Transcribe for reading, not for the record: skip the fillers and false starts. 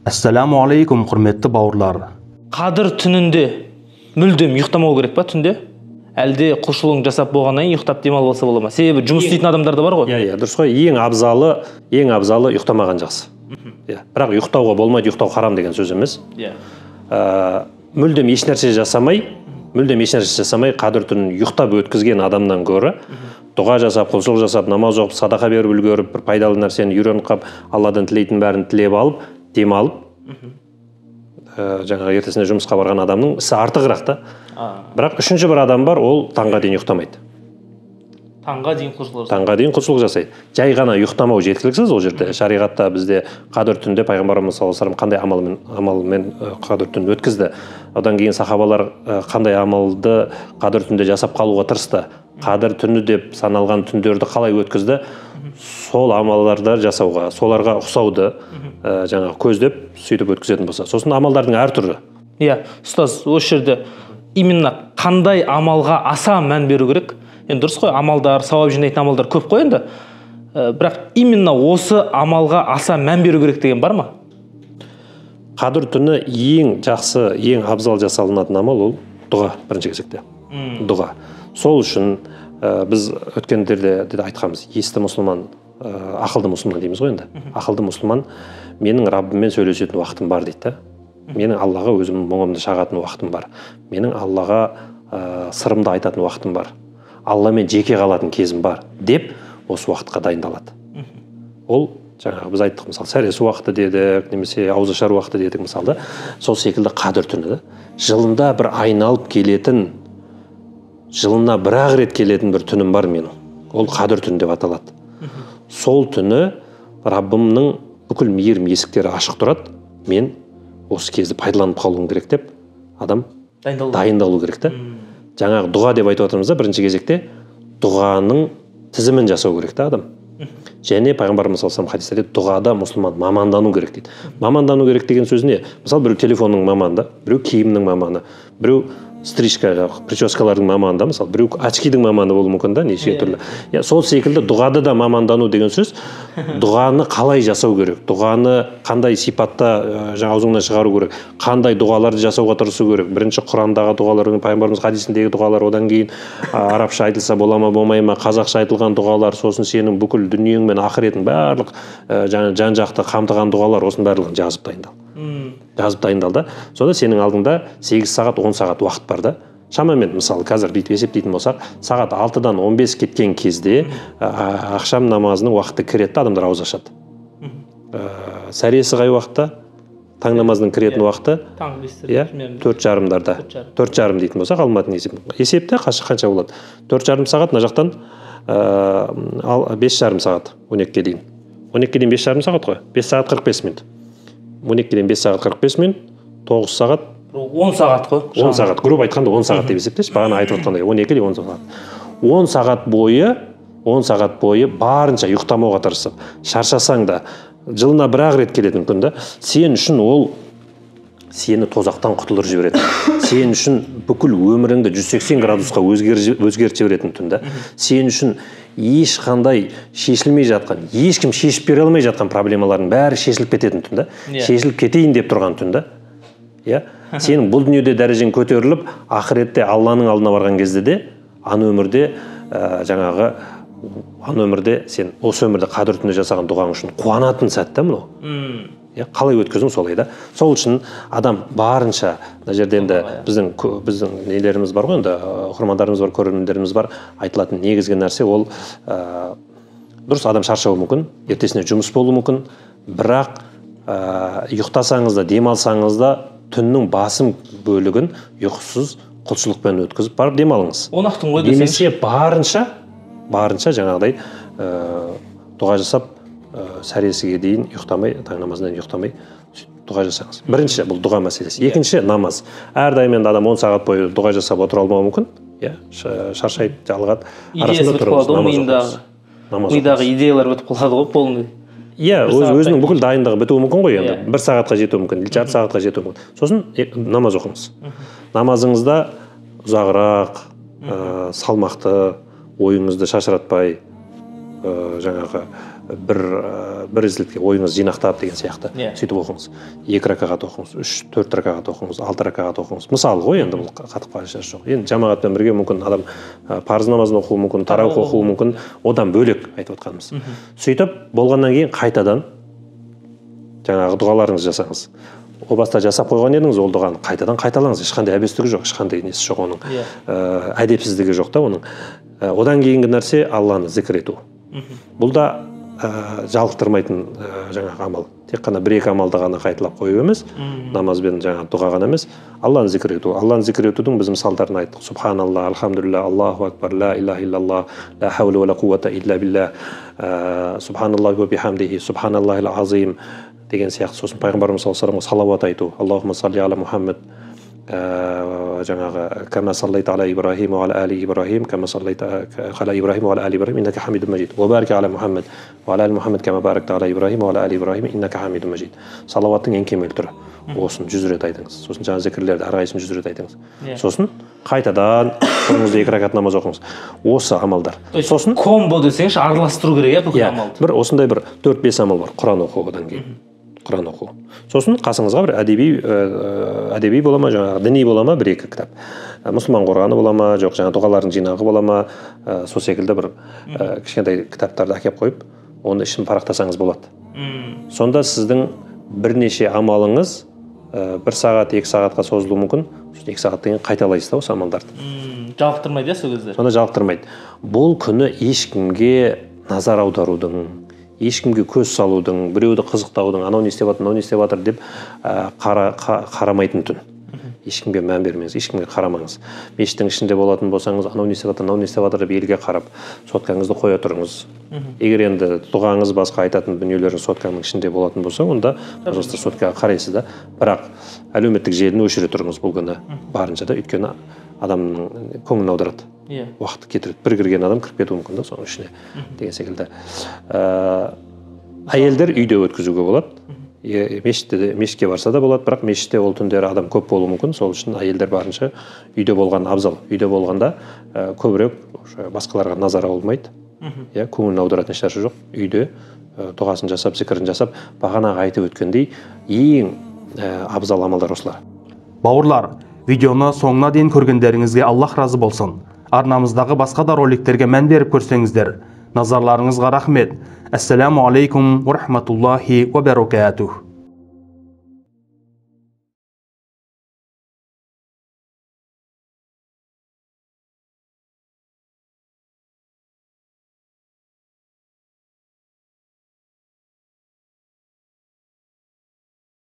Ассаламу алейкум, құрметті бауырлар. Қадір түнінде мүлдем ұйықтамау керек па түнде? Әлде құлшылығын жасап болғаннан кейін ұйықтап демалып алса бола ма? Себебі жұмыс істейтін адамдар да бар ғой. Иә, иә, дұрыс қой. Ең абзалы ұйықтамаған жақсы. Иә. Бірақ ұйықтауға болмайды, ұйықтау харам деген сөз емес. Мүлдем ешнәрсе жасамай қадір түнін ұйықтап өткізген адамнан гөрі дұға жасап, құлшылық жасап, намаз оқып, садақа беріп үлгеріп, бір пайдалы нәрсені үйреніп қалып, Алладан тілейтін бәрін тілеп алып, демалып, жаңағы ертесіне жұмысқа барған адамның ісі артығырақ та. Бірақ үшінші бір адам бар, ол таңға дейін ұйықтамайды. Таңға дейін құлшылық. Таңға дейін құлшылық жасайды. Жай ғана ұйықтамау жеткіліксіз ол жерде. Шариғатта бізде қадір түнде пайғамбарымыз саллаллаху алейхи вассалам қандай амалмен қадір түнін өткізді, одан кейін сахабалар қандай амалды қадір түнде жасап қалуға тырысты, қадір түні деп саналған түндерді қалай өткізді, сол амалдарды жасауға, соларға ұқсауды жаңағы көздеп, сөйтіп өткізетін болса, сосын амалдардың әртүрлі. Иә, ұстаз, осы жерде именно қандай амалға аса мән беру керек? Енді дұрыс қой, амалдар, сауап жинайтын амалдар көп қой енді. Бірақ именно осы амалға аса мән беру керек деген бар ма? Қадір түні ең жақсы, ең абзал жасалынатын амал ол дұға, бірінші кезекте дұға. Сол үшін біз өткендерде де айтқанбыз, есті мұсылман, ақылды мұсылман дейміз ғой енді. Ақылды мұсылман менің Раббыммен сөйлесетін уақытым бар дейді да, менің Аллаға өзімнің мұңымды шағатын уақытым бар, менің Аллаға сырымды айтатын уақытым бар, Алламен жеке қалатын кезім бар деп осы уақытқа дайындалады. Ол жаңағы біз айттық, мысалы, сәресі уақыты дедік немесе ауызашар уақыты дедік, мысалы да. Сол секілді қадір түні да жылында бір айналып келетін, жылына бір ақ рет келетін бір түнім бар менің, ол қадір түні деп аталады. Сол түні Раббымның бүкіл мейірім есіктері ашық тұрады, мен осы кезді пайдаланып қалуым керек деп адам дайындалу дайындалу керек та. Жаңағы дұға деп айтып жатырмыз да, бірінші кезекте дұғаның тізімін жасау керек та адам. Және пайғамбарымыз саллаллаху алейхи хадистерде дұғада мұсылман мамандану керек дейді. Мамандану керек деген сөз не? Мысалы, біреу телефонның маманы да, біреу киімнің маманы, біреу стрижка, жаңағы прическалардың маманы да, мысалы, біреу очкидің маманы болуы мүмкін да, неше түрлі. Иә, сол секілді дұғада да мамандану деген сөз дұғаны қалай жасау керек, дұғаны қандай сипатта жаңа аузыңнан шығару керек, қандай дұғаларды жасауға тырысу керек. Бірінші Құрандағы дұғалар, пайғамбарымыз хадисіндегі дұғалар, одан кейін арабша айтылса бола ма, болмай ма, қазақша айтылған дұғалар, сосын сенің бүкіл дүниең мен ақыретің барлық жаңа жан жақты қамтыған дұғалар, осының барлығын жазып дайындал. Жазып дайындал да, сонда сенің алдыңда 8 сағат, 10 сағат уақыт бар да шамамен. Мысалы, қазір бүйтіп есептейтін болсақ, сағат 6-дан 15 кеткен кезде ақшам намазының уақыты кіреді да, адамдар ауыз ашады. Сәресі қай уақытта? Таң намазының кіретін уақыты? Таңғы 5-те. Иә, 4:30-дарда. 4:30. 4:30 дейтін болсақ, Алматының есепте қанша болады? 4,5 сағат мына жақтан, ал 5,5 сағат 12-ге дейін, 12-ге дейін 5,5 сағат қой, 5 сағат 45 минут. 12-ге дейін 5 сағат 45 минут, 9 сағат. 10 сағат қой. 10 сағат, грубо айтқанда, 10 сағат деп есептеші. Бағана айтып отқандай, 12 или 10 сағат. 10 сағат бойы, 10 сағат бойы барынша ұйықтамауға тырысып, шаршасаң да, жылына бір ақ рет келетін күн да сен үшін, ол сені тозақтан құтылдырып жіберетін, сен үшін бүкіл өміріңді 180 градусқа өзгертіп жіберетін түн да. Сен үшін ешқандай шешілмей жатқан, ешкім шешіп бере алмай жатқан проблемалардың бәрі шешіліп кететін түн да. Шешіліп кетейін деп тұрған түн да. Иә, сенің бұл дүниеде дәрежең көтеріліп, ақыретте Алланың алдына барған кезде де, ана өмірде жаңағы ана өмірде сен осы өмірде қадір түнде жасаған дұғаң үшін қуанатын сәт та мынау. Иә, қалай өткіздің, солай да. Сол үшін адам барынша мына жерде енді біздің нелеріміз бар ғой енді, оқырмандарымыз бар, көрермендеріміз бар. Айтылатын негізгі нәрсе ол дұрыс, адам шаршауы мүмкін, ертесіне жұмыс болуы мүмкін, бірақ ұйықтасаңыз да, демалсаңыз да, түннің басым бөлігін ұйқысыз құлшылықпен өткізіп барып демалыңыз. Он ақ түн ғой десеңші. Немесе барынша жаңағыдай дұға жасап, сәресіге дейін ұйықтамай, таң намазынан ұйықтамай, сөйтіп дұға жасаңыз. Бірінші бұл дұға мәселесі. Екінші намаз. Әрдайым енді адам 10 сағат бойы дұға жасап отыра алмауы мүмкін, иә, шаршайды, жалығады. Идеясы Арасында бітіп тұрыңыз, қалады ғой. намаз Миындағы оқыңыз. Намаз мидағы оқыңыз. Идеялар бітіп қалады ғой полный. Иә, Бір сағаттай. Өзінің бүкіл дайындығы бітуі мүмкін ғой енді. Иә. Бір сағатқа жетуі мүмкін, или жарты сағатқа жетуі мүмкін. Сосын намаз оқыңыз. Намазыңызда ұзағырақ, салмақты, ойыңызды шашыратпай, жаңағы бір ізгілікке ойыңызды жинақтап деген сияқты. Сөйтіп оқыңыз. 2 ракағат оқыңыз, 3-4 ракағат оқыңыз, 6 ракағат оқыңыз. Мысалы ғой, енді бұл қатып қалған жоқ. Енді жамағатпен бірге мүмкін адам парыз намазын оқуы мүмкін, тарауих оқуы мүмкін, одан бөлек айтып отқанымыз. Сөйтіп болғаннан кейін қайтадан жаңағы дұғаларыңызды жасаңыз. О баста жасап қойған едіңіз, ол дұғаны қайтадан қайталаңыз. Ешқандай әбестігі жоқ, ешқандай несі жоқ оның. Әдепсіздігі жоқ та оның. Одан кейінгі нәрсе Алланы зікір ету. Бұл да жалықтырмайтын жаңағы амал. Тек қана бір-екі амалды ғана қайталап қою емес, намазбен жаңағы дұға ғана емес, Алланы зікір ету. Алланы зікір етудің біз мысалдарын айттық. Субханалла, альхамдулилля, Аллаху акбар, ла илаха иллаллах, ла хаула ва ла қуата илля билля, субханаллахи ва бихамдихи, субханаллахил азим деген сияқты. Сосын пайғамбарымыз саллаллаху алейхи вассаламға салауат айту. Аллахумма салли аля Мухаммад, жаңағы кама саллайта аля Ибрахим ва аля али Ибрахим, кама саллайта аля Ибрахим ва аля али Ибрахим, иннака хамидун мажид. Ва барик аля Мухаммад ва аля али Мухаммад кама баракта аля Ибрахим ва аля али Ибрахим, иннака хамидун мажид. Салауаттың ең кемел түрі. Осын 100 рет айтыңыз. Сосын жаңа зікірлерді әрқайсысын 100 рет айтыңыз. Сосын қайтадан тұрыңызда 2 ракат намаз оқыңыз. Осы амалдар. Сосын комбо десеңші, араластыру керек, иә, бүкіл амалды. Бір осындай бір 4-5 амал бар. Құран оқу одан кейін. Құран оқу. Сосын қасыңызға бір әдеби бола ма, жаңағы діни бола ма, бір-екі кітап. Мұсылман қорғаны бола ма, жоқ жаңа дұғалардың жинағы бола ма, сол секілді бір кішкентай кітаптарды әкеп қойып, оны ішін парақтасаңыз болады. Сонда сіздің бірнеше амалыңыз 1 сағат, 2 сағатқа созылуы мүмкін. Сосын 2 сағаттан кейін қайталайсыз да осы амалдарды. Жалықтырмайды, иә, сол кезде? Сонда жалықтырмайды. Бұл күні ешкімге назар аударудың, ешкімге көз салудың, біреуді қызықтаудың, анау не істеп жатыр, мынау не істеп жатыр деп қарамайтын түн. Ешкімге мән бермеңіз, ешкімге қарамаңыз. Мешіттің ішінде болатын болсаңыз, анау не істеп жатыр, мынау не істеп жатыр деп елге қарап, соткаңызды қоя тұрыңыз. Егер енді дұғаңыз басқа айтатын дүниелеріңіз сотканың ішінде болатын болса, онда просто соткаға қарайсыз да. Бірақ әлеуметтік желіні өшіре тұрыңыз бұл күні барынша да, өйткені адамның көңілін аударады. Уақыт кетіреді. Бір кірген адам кіріп кетуі мүмкін да соның ішіне деген секілді. Әйелдер үйде өткізуге болады. Мешітке барса да болады, бірақ мешітте ол түндері адам көп болуы мүмкін. Сол үшін әйелдер барынша үйде болған абзал. Үйде болғанда көбірек басқаларға назар аудармайды. Көңілін аударатын ешнәрсе жоқ. Үйде дұғасын жасап, зікірін жасап, бағанағы айтып өткендей ең абзал амалдар осылар. Бауырлар, видеоны соңына дейін көргендеріңізге Аллах разы болсын. Арнамыздағы басқа да роликтерге мән беріп көрсеңіздер. Назарларыңызға рахмет. Ассаламу алейкум ва рахматуллахи ва баракатух.